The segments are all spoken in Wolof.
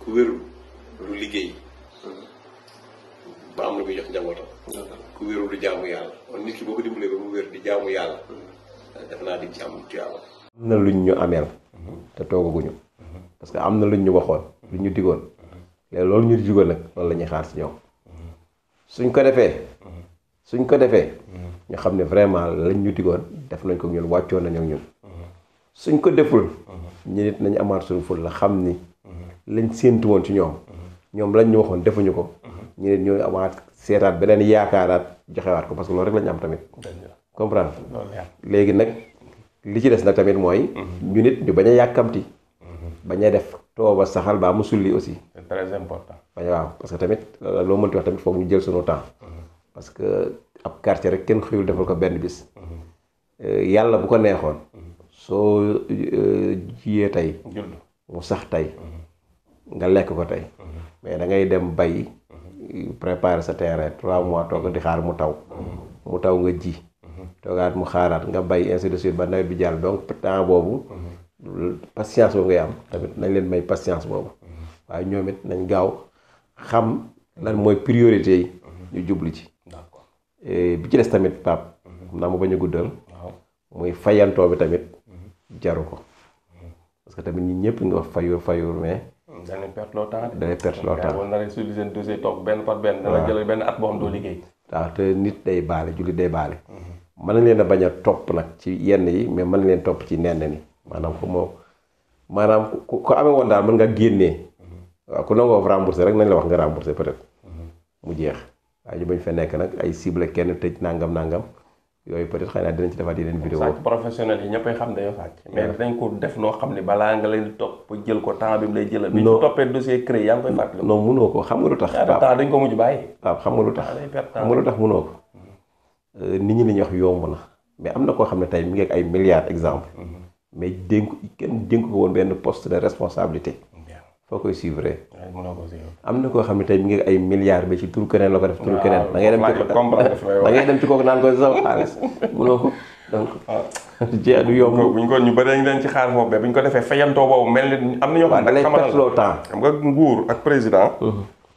ku wérul du liggéey ba am na muy jox njabootam. ku wérul du jaamu yàlla kon nit ki boo ko dimbalee ba mu wér di jaamu yàlla. def naa di ci am tuyaaba. am na luñ ñu ameel. te toogaguñu. parce que am na luñ ñu waxoon. luñ ñu digoon. léegi loolu ñu digoon nag loolu la ñuy xaar si ñoom. suñ ko defee. ñu xam ne vraiment lañ ñu digoon def nañ ko ñun wàccoon nañu ak ñun. suñ ko deful. ñu nit nañu amaat suñu ful la xam ni. lañ séentu woon ci ñoom lañ ñu waxoon defuñu ko. ñu nit ñooy amaat seetaat beneen yaakaaraat joxewaat ko parce que loolu rek lañu am tamit. comprendre léegi nag li ci des nag tamit mooy. ñu nit ñu bañ a yàkkamti. bañ a def tooba saxal baa mu sulli aussi. c'est très important. waaw parce que tamit loo mënti wax tamit foog ñu jël sunu temps. parce que ab quartier rek kenn xëyul defal ko benn bis. yàlla bu ko neexoon. soo jiyee tey. mu sax tey. nga lekk ko tey. mais da ngay dem bay préparer sa terrain 3 mois toog di xaar mu taw. mu taw nga ji. toogaat mu xaaraat nga bay ainsi de suite ba nawet bi jàll donc temps boobu. patience boobu ngay am tamit nañ leen may patience boobu. waaye ñoom it nañ gaaw xam lan mooy priorité yi. ñu jublu ci. bi ci des tamit Pape. xam naa ma bañ a guddal. muy fayantoo bi tamit. jaru ko. parce que tamit ñi ñëpp nga wax fayur mais. dañuy perte loo temps. dañuy perte loo temps wala na seen seen dossier toog benn par benn. dana jël benn at boo xam doo liggéey. waaw te nit day baale jullit day baale. mën nañ leen a bañ a topp nag ci yenn yi mais mën nañ leen topp ci nenn ni maanaam ku amee woon daal mën nga génnee. waaw ku nangoo remboursé rek nañ la wax nga remboursé peut-être. mu jeex waaye ñu bañ fa nekk nag ay cible kenn tëj nangam yooyu peut-être xëy na dinañ ci defaat yeneen vidéo. sàcc professionnel yi ñëppay xam dañoo sàcc. mais dañ ko def noo xam ne balaa nga leen topp jël ko temps bi mu lay jëlal. bi ñu toppee dossier créé yaa ngi koy fàttali. non mënoo ko xam nga lu tax. temps dañ ko mujj bàyyi. waaw xam nga lu tax mënoo ko. nit ñi li ñuy wax yomb na mais am na koo xam ne tey mi ngi ak ay milliards exemple. mais kenn dénk ko woon benn poste de responsabilité. foo koy suivre. am na koo xam ne tey mi ngi ay milliards ba ci turu keneen la ko def. turu keneen da ngay dem ci kooku naan ko sama xaalis mënoo ko donc. jéem du yomb. buñ ko ñu bëri dañ leen ci xaar foofu mais buñ ko defee fayantoo boobu mel ni am na ñoo xam ne xamal temps. xam nga nguur ak président.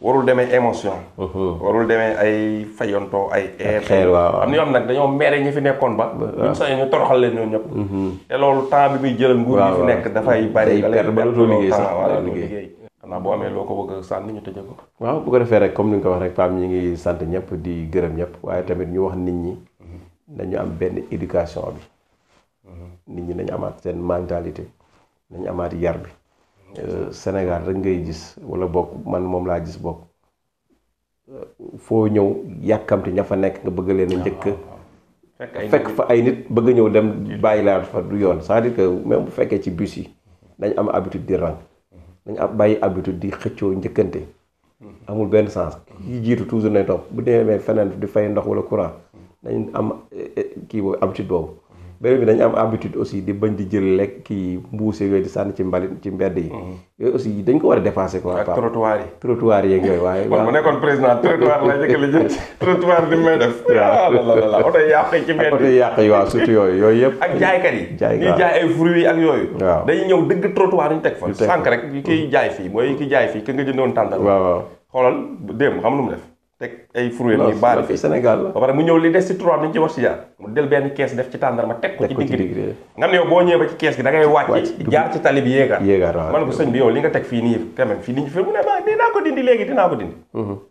warul demee émotion. warul demee ay fayantoo ay. xeer waaw am na ñoo xam nag dañoo mere ñi fi nekkoon ba. buñ sañee ñu toroxal leen ñoom ñëpp. te loolu temps bi muy jëlal nguur yi fi nekk dafay bari. day perte ba dootoo liggéey sax waaw liggéey. xanaa boo amee loo ko bëgg a sànni ñu tëjee ko. waaw bu ko defee rek comme ni nga ko wax rek Pape ñi ngi sant ñëpp di gërëm ñëpp waaye tamit ñu wax nit ñi nañu am benn éducation bi. nit ñi nañu amaat seen mentalité nañu amaat yar bi. Sénégal rek ngay gis wala bokk man moom laa gis bokk foo ñëw yàkkamti ña fa nekk nga bëgg leen a njëkk fekk fa ay nit bëgg ñëw dem bàyyi laa fa du yoon c'est-à-dire que même bu fekkee ci bus yi dañ am habitude di rang dañ am bàyyi habitude di xëccoo njëkkante amul benn sens yi jiitu toujours nañ topp bu demee feneen di fay ndox wala courant dañ am kii boobu habitude boobu beneen bi dañu am habitude aussi di bañ di jël lekk kii mbuuse yooyu di sànni ci mbalit ci mbedd yi. yooyu aussi dañ ko war a dépasser quoi. ak trottoir yi. trottoir yeeg yooyu waaye. man mu nekkoon président trottoir la njëkk a lijjanti trottoir bi may def. waaw oto yi yàq ci mbedd yi. oto yi yàq yi waaw surtout yooyu yëpp. ak jaaykat yi. ñuy jaay ay fruits ak yooyu. waaw dañuy ñëw dëgg trottoir ñu teg fa. sànq rek kiy jaay fii mooy ki jaay fii ki nga jëndoon tàndal. waaw xoolal démb xam lu mu def. teg ay fruits yi baari fi Sénégal la ba pare mu ñëw li des ci trois dañ ci wax si jaar mu del benn kees def ci tàndarma teg ko ci digg bi nga ne yow boo ñëwee ba ci kees gi da ngay wàcc jaar ci tali bi yéegaat waaw man ko sëñ bi yow li nga teg fii nii quand même fii ni ñu fi mu ne ma dinaa ko dindi léegi dinaa ko dindi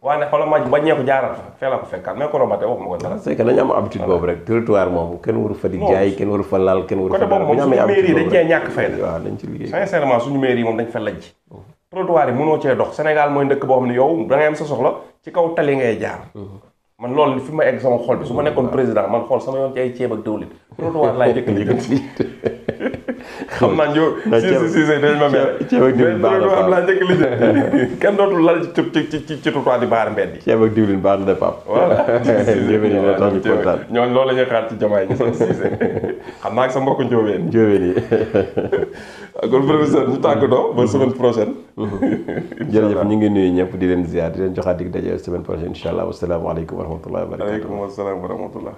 waaye ne xoolal ma ba ñeeku jaaral fa fee la ko fekkaat mais ko romate wax ma ko dara c'est que dañu am habitude boobu rek territoire moom kenn waru fa di jaay kenn waru fa laal kenn waru fa côté boobu moom suñu mairie dañ cee ñàkk fayda waaw dañ ci liggéey sincèrement suñu mairie moom dañ fa lajj trottoir yi mënoo cee dox Sénégal mooy ndëkk boo xam ne yow da ngay am sa soxla ci kaw tali ngay jaar man loolu fi ma egg sama xol bi su ma nekkoon président man xool sama yoon ci ay ceeb ak dëwlin trottoir laay njëkk li xam naa si dañ ma mel ceeb ak diwlin baax na am laa njëkk li kenn dootul lal ci trottoir di baar mbedd yi ceeb ak diwlin baax na de Pape voilà ñoom loolu la ñuy xaar ci Diomaye ñu sant Cissé xam naa ak sa mbokku njóobeen yi kon professeur ñu tàggatoo ba semaine prochaine jërëjëf ñu ngi nuyu ñëpp di leen ziar di leen joxaat dig daje semaine prochaine incha allah wasalaamaaleykum wa rahmatullahi wa barakatuh. Waaleykum asalaam wa rahmatullah.